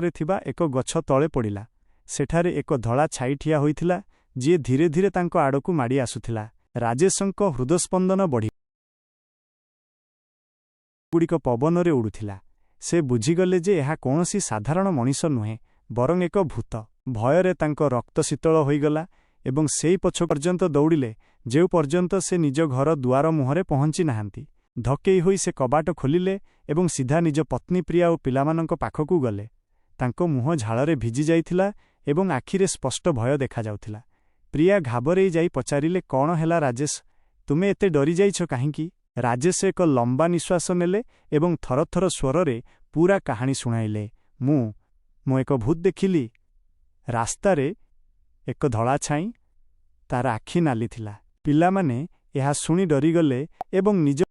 ରେ ଥିବା ଏକ ଗଛ ତଳେ ପଡ଼ିଲା। ସେଠାରେ ଏକ ଧଳା ଛାଇ ଠିଆ ହୋଇଥିଲା, ଯିଏ ଧୀରେ ଧୀରେ ତାଙ୍କ ଆଡ଼କୁ ମାଡ଼ି ଆସୁଥିଲା। ରାଜେଶଙ୍କ ହୃଦସ୍ପନ୍ଦନ ବଢ଼ି ଗୁଡ଼ିକ ପବନରେ ଉଡ଼ୁଥିଲା। ସେ ବୁଝିଗଲେ ଯେ ଏହା କୌଣସି ସାଧାରଣ ମଣିଷ ନୁହେଁ, ବରଂ ଏକ ଭୂତ। ଭୟରେ ତାଙ୍କ ରକ୍ତ ଶୀତଳ ହୋଇଗଲା ଏବଂ ସେଇ ପଛ ପର୍ଯ୍ୟନ୍ତ ଦୌଡ଼ିଲେ, ଯେଉଁ ପର୍ଯ୍ୟନ୍ତ ସେ ନିଜ ଘର ଦୁଆର ମୁହଁରେ ପହଞ୍ଚି ନାହାନ୍ତି। ଧକେଇ ହୋଇ ସେ କବାଟ ଖୋଲିଲେ ଏବଂ ସିଧା ନିଜ ପତ୍ନୀ ପ୍ରିୟା ଓ ପିଲାମାନଙ୍କ ପାଖକୁ ଗଲେ। ତାଙ୍କ ମୁହଁ ଝାଳରେ ଭିଜି ଯାଇଥିଲା ଏବଂ ଆଖିରେ ସ୍ପଷ୍ଟ ଭୟ ଦେଖାଯାଉଥିଲା। ପ୍ରିୟା ଘାବରେଇ ଯାଇ ପଚାରିଲେ, "କ'ଣ ହେଲା ରାଜେଶ? ତୁମେ ଏତେ ଡରିଯାଇଛ କାହିଁକି?" ରାଜେଶ ଏକ ଲମ୍ବା ନିଶ୍ୱାସ ନେଲେ ଏବଂ ଥରଥର ସ୍ୱରରେ ପୂରା କାହାଣୀ ଶୁଣାଇଲେ, ମୁଁ ଏକ ଭୂତ ଦେଖିଲି। ରାସ୍ତାରେ ଏକ ଧଳା ଛାଇ, ତାର ଆଖି ନାଲି ଥିଲା।" ପିଲାମାନେ ଏହା ଶୁଣି ଡରିଗଲେ ଏବଂ ନିଜ